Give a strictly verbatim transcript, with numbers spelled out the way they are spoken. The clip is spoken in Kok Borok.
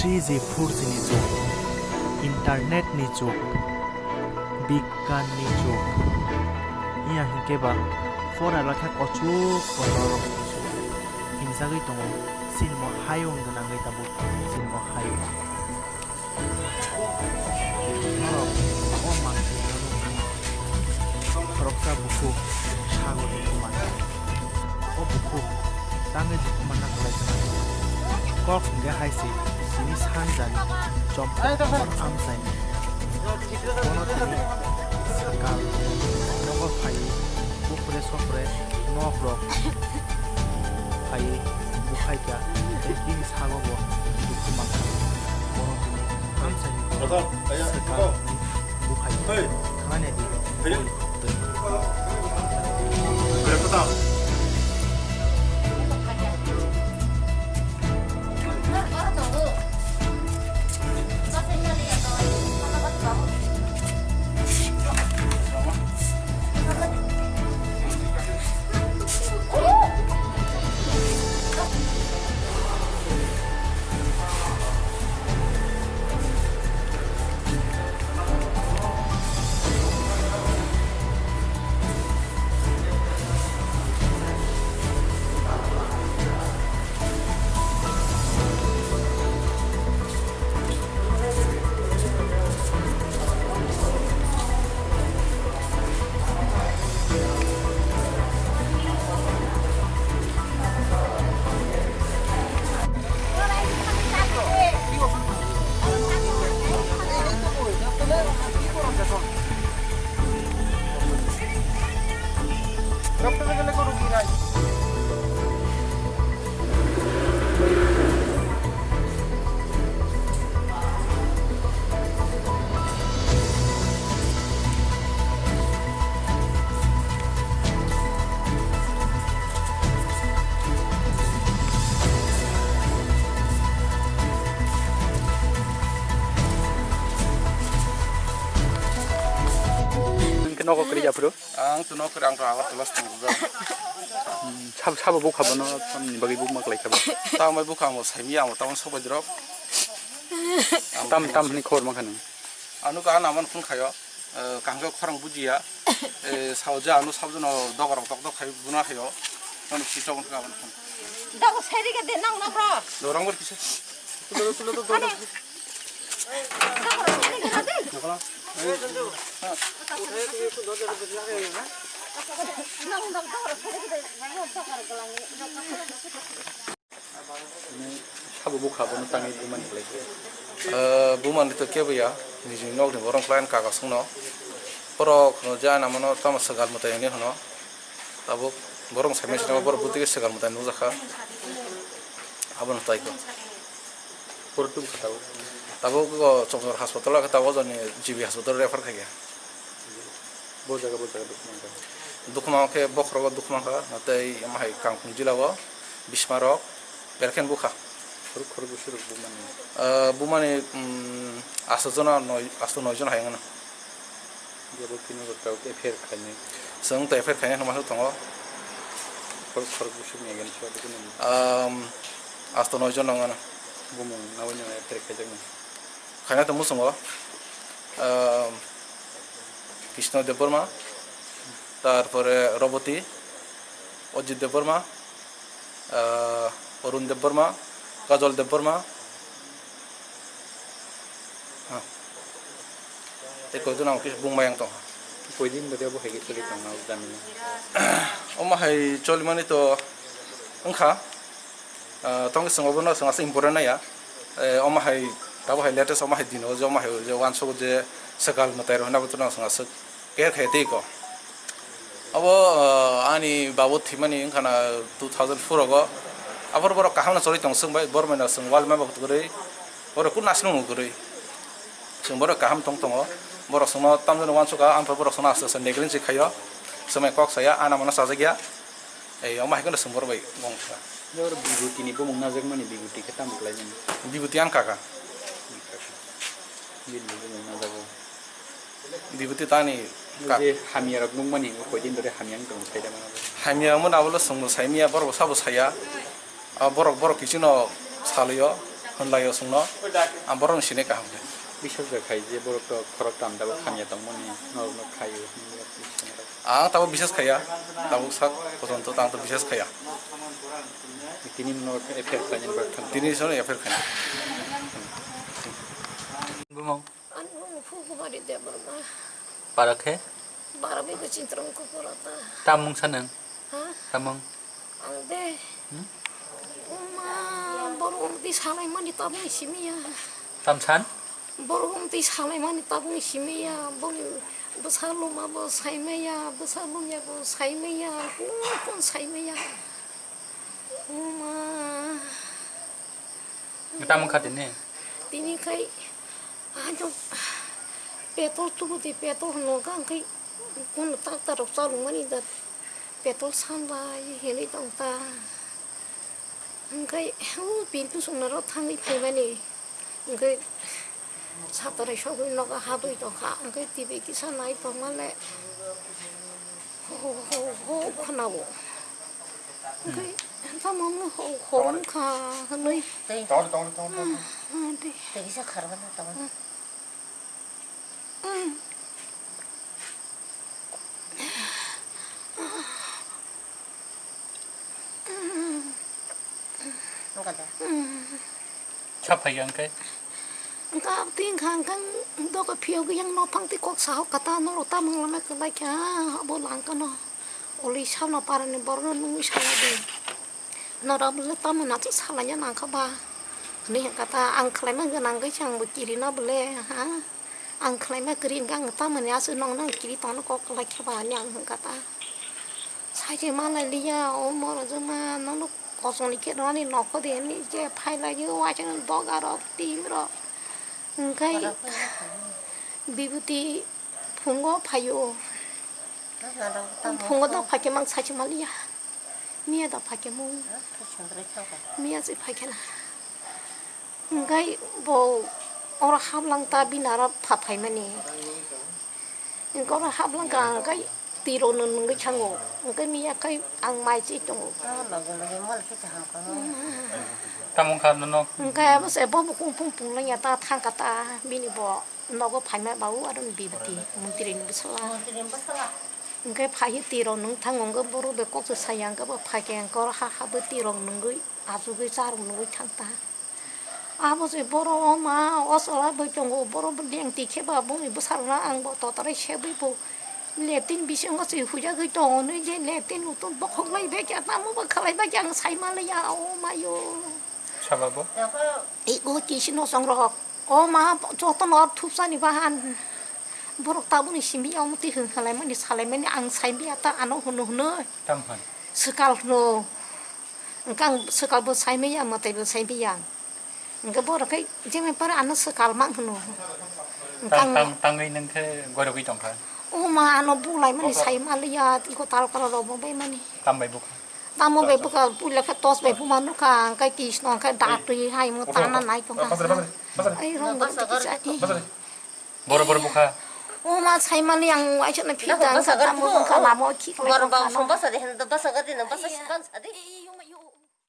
Three G, four G ni jug, internet ni jug, bigyan ni jug. Iya hinkhe ba pora lakha kochuk kotor hinjagwi tongo. Chini mo hayung gwnangwi tabuk chini mo hayung. Norok o manthai no nukha. Khoroksa bukhuk sago ni mano. O bukhuk tangwi bukhuk manna kwlai khna. Kok hwnkhe hai se tini sanjani chomkok amchaini. Bono tini swkang nogo phaiwi bupre sopre nok rok phaiwi buphai kha tei bini sago bo dukhu mankha. Bono tini amchaini swkang buphai khanani di. Nogo kwrwi ya phuru? Ang to nok ang to Agartala se tongjago. Hmm, sab-, sabo bukha bono, tamni bagwi bukma kwlai kha bo? Tamo bukha amo saimi amo tamo sobai drop. Tam, tam hwnwi khobor mankha nung? Ano ka ano amon phone khayo. Eh, kaham khe khorang bujiya. Eh, sao je ano sabjono dogarok tok tok khai buna khayo. Ano si chong kha amon phone. Dogo seri ka de nang na bro. Dorong bor kisa. Tulo, tulo, tulo, tulo. Sabo bukha bono tangwi bumani khlai khe. Eh, bumani to kebo ya, nijini nokni borok khlai kha kagasungno. Borok hwno je ana mano tamo swkang mwtai hwnwi hwno. Tabuk borok saimani sinabo borok bwtwi swkang mwtai nukjakha. Abono tai kho. Borok tubukha tabuk? Tabuk o Chokdor hospital o khe tabuk ojoni G B hospital refer khaikha. Bo jaga, bo jaga dukhu mankha? Dukhu mankha khe bokhorogo dukhu mankha, tei omo hai Kangkhung jila o bismarok berkhen bukha. Khorok, khorok bwswk rok bumani? Ah, bumani, um, asto jona noi, asto noi jona hai wngmano. Jabo kino rok tabuk F I R khainai. Chwng to F I R khainai hwnma tongo. Khorok, khorok bwswk ni against o bwkhwnani? Um, asto noi jona wngmano. Bumung nawi no F I R khaijakmani? Khaina tongmo chwng o, ah, Krishna Debbarma, tarpore Roboti, Ajit Debbarma, ah, Arun Debbarma, Kajol Debbarma. Ah. Tei koiton ang kisa bung mayang tong. Koidin bade abo hai khe choli tong na jani. Omo hai cholimani to wngkha. Ah, tongkhe chwng obono chwng aswk important naiya. Eh, omo hai, tabuk hai latest omo hai dino je omo hai je uansukgo je swkang mwtai rok hinwi abo chwng aswk care khe twi kho. Abo, ah, ani babu thwimani wngkha na two thousand four rogo. Aboro borok kaham no choli tong chwng bai, borok bai no chwng wal map bo kwrwi. Borok kunu aswk nw kwrwi. Chwng borok kaham tong tongo. Borok chwngno tamjani uansukha, ang borok chwngno aswk aswk negligence khaio. Chwng bai kok saya, ana mano chajakya. Ei, omo hai kheno chwng borok bai wng kha. Jabor bibuti ni bumung najakmani bibuti khe tamo khlaimani? Bibuti ang kaka. Bini bumung najago. Bibuti tani ka- je hamya rok nukmani, o koidin dore hamya wng tong sai da mano. Hamya wngmani abo le chwngno saimanya, borok bo sabo saya. A borok, borok kiching no salaio. Hwnlai o chwngno, ang borokno sinai kaham khe. Biswas bai khai je borok to khorok tam dabo hamya tongmani, norokno khaio. Ang tabuk biswas khaiya, tabuk sak pojonto tang to biswas khaiya. Tini no F I R khainani borok thang. Tini sono F I R khainani. Bumung. Ani bumung Phukumari Debbarma. Para khe? Bara bai ko Chitranko pora ta. Tamung sanang? Ha? Tamung. Ang de. Hmm? Uma, borok umti salaimani tabung simiya. Tamsan? Borok umti salaimani tabung simiya. Boni bwsa luma bo saimaya, bwsa lumya bo saimaya. Uma pon saimaya. Uma. Tamung kha tini? Tini khai, ano, petrol tubu di petrol no gang khai, kun tak tarok chalung mani da. Petrol sanbai hinwi tong ta. Hwnkhe, o, bini bwswk norok thangwi phaimani. Hwnkhe, satarai sogwi nogo habwi tongkha. Hwnkhe, T V kisa nai tongmale. Ho, ho, ho, ho, khwnao. Hwnkhe, tamo wngkha hwnwi. Tei. Tongo, tongo, tongo, tongo. Ah, ah, de. Tei kisa kharwano tongo. Sa phai ang khe. Ang khe aboni wngkha, ang khe doga phiyogwi yang nophang twi kok sahok kha ta, norok tamung lamai kwlai kha, abo lang kano. Uli sano parani borokno nungwi salai di. Norok bwle tamo nachu salaina nangkha ba? Hwnwi hwnkha ta, ang khlaima gwnang khe se ang bo kirina bwle, ha? Ang khlaima kwrwi hwnkhe ang tamoni aswk nokno ang kiri tongno kok kwlai khe ba hwnwi ang hwnkha ta. Sai se malai liya, o morojwkma nono kochongni khe rwani nokho de hwnwi je phai lai o waisano doga rok, team rok. Hwnkhe bibuti phungo phaio. Phungo da phaikhe mang sachi maliya. Miya da phaikhe mung. Miya se phaikhe na. Hwnkhe bo oro haplang ta bini aro pha phaimani. Hwnkhe oro haplang ka hwnkhe twi rok no nungwi thango. Hwnkhe miya khe ang mai chi tongo. Tamo wngkha nono? Hwnkhe abo se bo bo kung pung pung lanya ta thangkha ta bini bo. Nogo phaima ba o aro ni bibiti, montri ni bwsala. Montri ni bwsala. Hwnkhe phaiwi twi rok nung thango, hwnkhe borok bai kok se saya, hwnkhe bo phaikhe, hwnkhe oro ha habwi twi rok nungwi, achugwi cha rok nungwi thang ta. Abo se borok o ma, o chwla bai tongo, borok bo lengtwi khe ba bongni bwsa rok no ang bo totarai sebwi bo latrine bisingo se huijagwi tongo, hwnwi je latrine utun bokhok lai bai khe, tamo bo khlai bai khe ang sai manliya, o mayo. Saba bo? Ego kisi no songrok. O ma joto no thupsani bahan. Borok tabukni simi omo twi hwn halaimani salaimani ang saimbiya ta ano hwno hwnwi. Tam hwn? Swkal hwno. Hwnkhe ang swkal bo saimaya mwtai bo saimaya. Hwnkhe borok khe jemai pore ano swkal mang hwno. Hwnkhe tang ang tang tangwi nang khe gorogwi tongkha. O ma ano bulaimani sai maliya tiko tal kala rok bo bai mani. Tam bai bukha. Tamo bai bukha puila khe tos bai buma nukha, hwnkhe Krishna hwnkhe dak twi hai mo tana nai tongkha. Ai rong bai tiki chati. Boro boro bukha. O ma sai mali ang waisa na phita ang tamo bukha lamo khi khlai tongkha no.